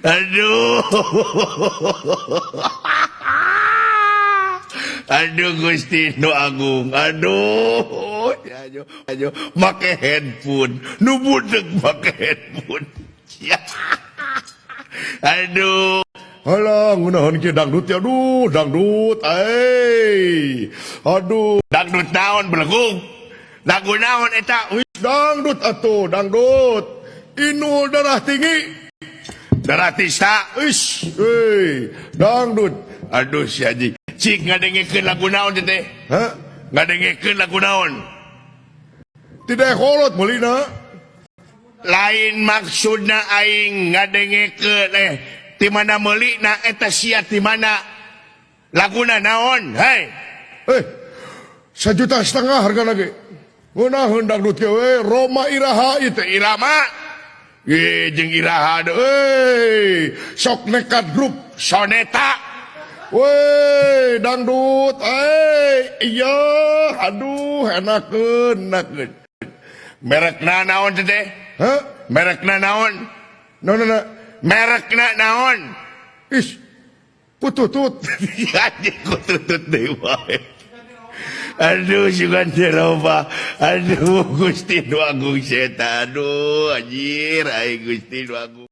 Aduh. Aduh Gusti Nu Agung. Aduh. Ayo make handphone. Nu budeg make handphone. Aduh. Halah, ngeunaheun kieu dangdut ya, aduh, dangdut, eh. Aduh, Dangdut naon belegung? Lagu naon eta? Wih, dangdut atuh, dangdut. Inul darah tinggi. Darah tista. Ish, euy, dangdut. Aduh si haji. Cik ngadengekeun lagu naon teh? Hah? Ngadengekeun lagu naon? Tidak kolot meulina. Lain maksudna aing ngadengekeun ti mana meulina eta sia ti mana? Laguna naon? Hei. 1,5 juta harga lagi. Ngeunaheun dangdut ge we, Rhoma Iraha ieu teh Irama. Ye jeung Iraha deui. Euy, sok nekat grup Soneta. Woi, dangdut, iya, aduh, enakeun, enakeun. Merekna naon teh? Hah? Merekna naon? No, no, no. Merekna naon? Ish, kututut. Anjing kututut deui wae. Aduh, sugan teh loba. Aduh, Gusti Nu Agung setan. Aduh, anjir, aing Gusti Nu Agung.